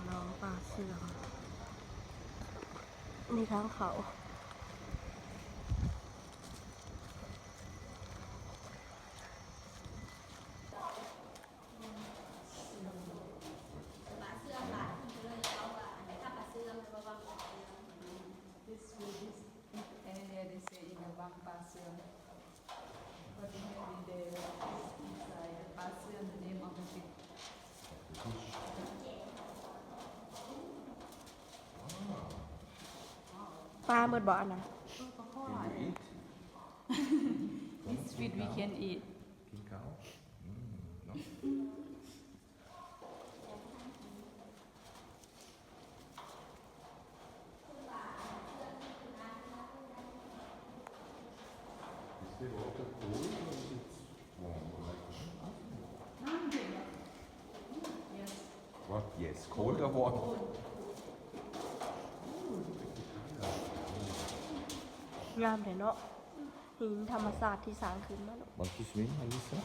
ໜອງປາເຊື່ອມ ນີ້ທາງເຂົ້າ. ປາເຊື່ອມຫຼາຍ ເຂົາເລີຍເວົ້າວ່າ ອັນນີ້ ຖ້າປາເຊື່ອມ ແປວ່າວັງປາເຊື່ອມ. This, this area, they say in the ວັງປາເຊື່ອມ. But maybe the, inside the ປາເຊື່ອມ, the name of the fish. ປາໝົດບໍ່ອັນນັ້ນ? ເອີ ປາຄໍຫຼາຍ. Can you eat? This fish we can eat. ກິນເຂົ້າ? ອືມ ເນາະ. Is the water cold or is it warm? Like, ນ້ຳເຢັນ. Yes. What? Yes. Cold or warm? ງາມແທ້ເນາະ ຫີນທຳມະຊາດທີ່ສ້າງຂຶ້ນມາເນາະ. Want to swim, Alyssa?